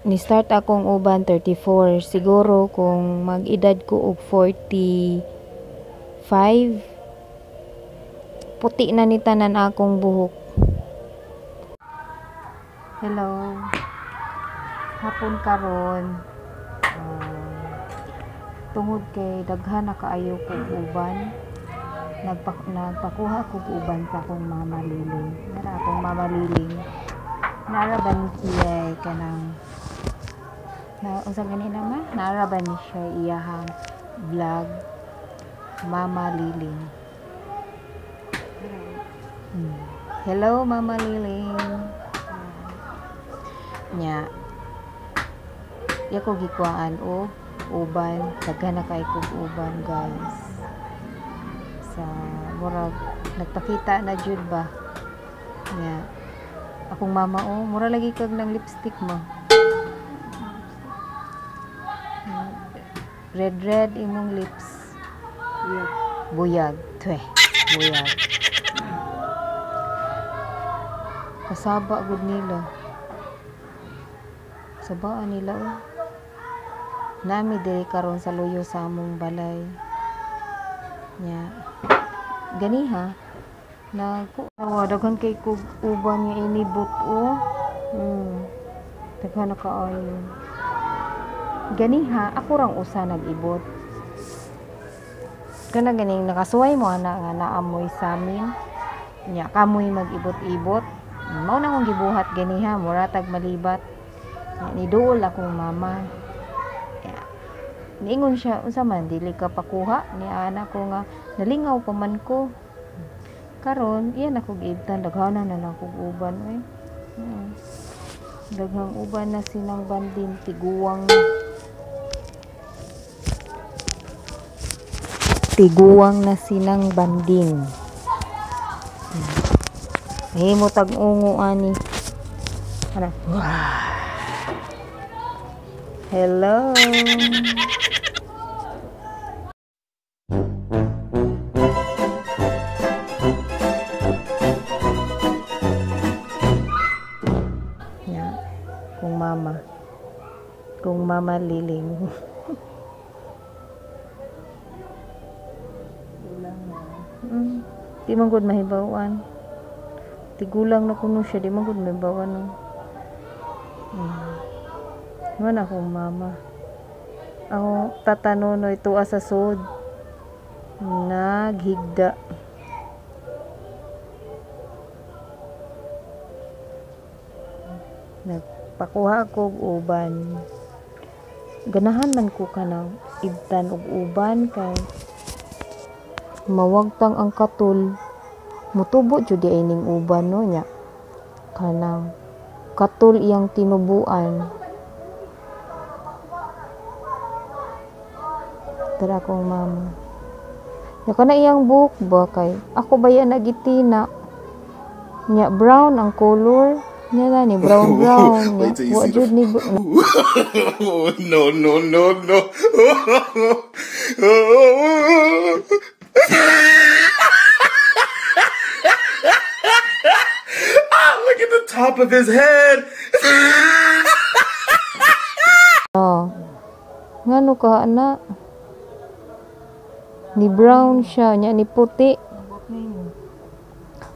Ni start akong uban 34. Siguro kung mag-edad ko og 45, puti na ni tanan akong buhok. Hello. Hapon karon. Tungod kay daghan na kaayo kog uban, nagpakuha kog uban sa akong mama Liling. Nara akong mama Liling. Naara ba ni siya kanang na unsa gani na ma? Naara ba ni siya iyahang vlog Mama Liling. Hello Mama Liling. Nya iya ko gikuhaan og uban, daghan na kay kog uban guys. Sa murag nagpakita na jud ba. Nya akong mama oh, mura lagi kag nang lipstick mo. Red red imong lips. Buyag. Buyag. Twe. Buyag. Kasaba gud nila. Sabaan nila oh. Nami diri karon sa luyo sa among balay. Nya. Ganiha nagkuha daghan kay kog uban nga inibot oh. Daghan na kaayo. Ganiha ako rang usa nag-ibot. Kana ganing nakasuway mo ana nga naamoy samin. Nya kamoy mag-ibot-ibot. Mao na akong gibuhat ganiha, mura tag malibat. Nya niduol akong mama. Nya niingon siya, unsa man dili ka pakuha? Ni ana ko nga nalingaw pa man ko. Karon iyan ako giibtan, daghanan na lang kog uban oy. Daghang uban na sinang bandin, tiguang na. Tiguang na sinang banding. Mahimo tag ungo ani. Ana. Hello. Ya, kung mama. Kung mama Liling. Di man gud mahibaw-an. Tigulang na kuno siya, di man gud mahibaw-an, no. Man akong mama. Ako tatanonoy tuwa sa sud. Naghigda. Nagpakuha ko og uban. Ganahan man ko kanang ibtan og uban kay mawagtang ang katul. Mutubo jud di ay ning uban no nya. Kanang katul iyang tinubuan. Tara akong mama. Nya kana iyang buhok ba kay ako ba yan nagitina? Nya brown ang color. Nya na ni brown brown. Nya, Wait till you wa see the jud ni No, no, no, no. Ah, look at the top of his head. Oh. Ngano ka ana? Ni brown siya, nya ni puti.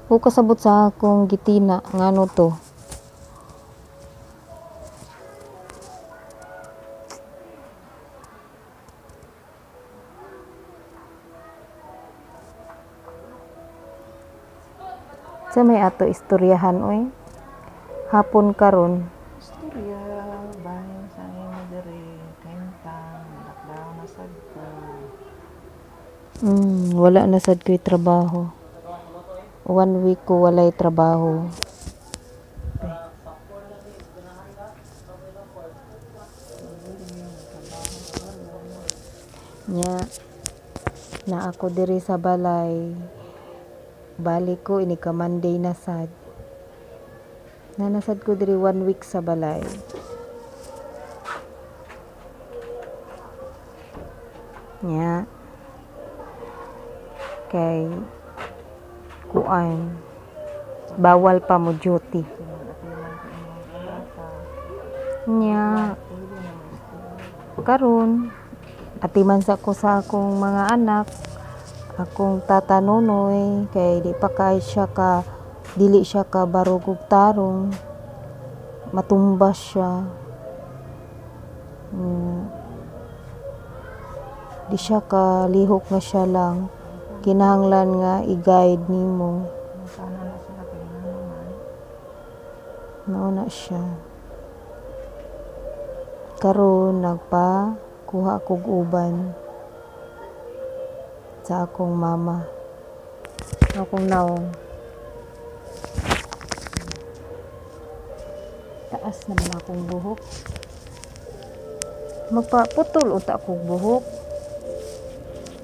O kasabot sa akong gitina, ngano to? Sa may ato istoryahan oy. Hapon karon. Istorya bahin sa imo diri kahimtang lockdown na sad ko. Wala na sad ko'y trabaho. 1 week ko walay trabaho. Nya na ako diri sa balay. Balik ko ini ka Monday na sad. Nanasad ko diri 1 week sa balay. Nya kay kuan bawal pa mo duty. Nya Pwede na mo istorya. Karon atiman sa ko sa akong mga anak, akong tata Nonoy, kay di pa kay siya ka dili siya ka barog og tarong, matumba siya. Di siya ka lihok nga siya lang, kinahanglan nga i-guide nimo. Sana na sila kay ngano man. Mao na siya. Karon nagpa kuha kog uban sa akong mama. Akong nawong. Taas naman akong buhok. Magpaputol unta akong buhok.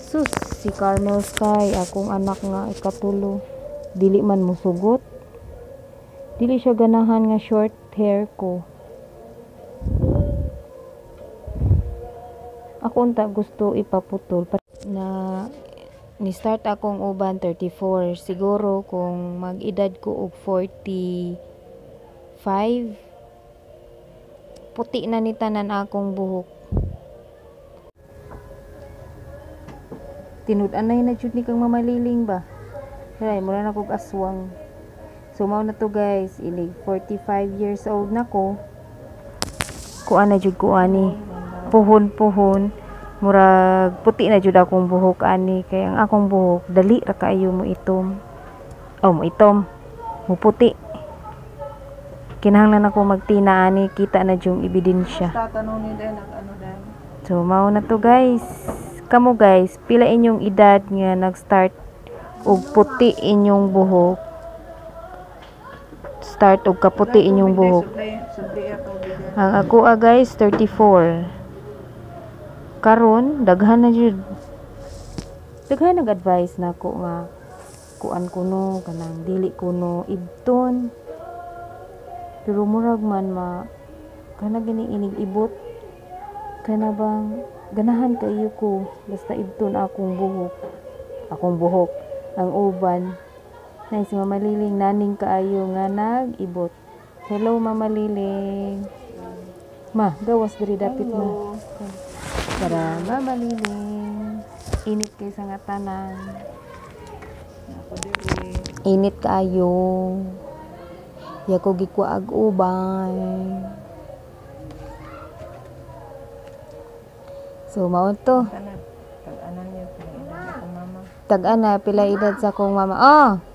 Sus, si Carmel Sky, akong anak nga ikatulo, dili man musugot. Dili siya ganahan nga short hair ko. Ako unta gusto ipaputol na ni start akong uban 34. Siguro kung mag-edad ko og 45, puti na ni tanan akong buhok. Tinud-anay na jud ni kang Mama Liling ba. Hay, mura na kog aswang. So mao na to, guys, inig 45 years old na ko. Kuan na jud ko ani. Puhon-puhon. Murag puti na jud akong buhok ani, kay ang akong buhok dali ra kaayo mo itom. Oh, mo itom. Mo puti. Kinahanglan ako magtina ani, kita na jung ebidensya. Tatanungin din nag ano din. So mao na to, guys. Kamo, guys, pila inyong edad nga nag-start og puti inyong buhok? Start og kaputi inyong buhok. Supply tubig din. Ang ako ah, guys, 34. Karon daghan na jud. Daghan nag-advise nako nga kuan kuno, kanang dili kuno ibton. Pero murag man ma kana gani inig ibot, kana bang ganahan kaayo ko basta ibton akong buhok. Akong buhok ang uban. Nay, si Mama Liling, naning kaayo nga nag-ibot. Hello, Mama Liling. Ma, gawas diri dapit mo. Para Mama Liling. Init kay sa nga tanan. Ako diri. Init kaayo. Ya ko gikuag uban. So mao to. Tag-anan niya pila edad ako mama. Tag-ana pila edad sa akong mama. Oh.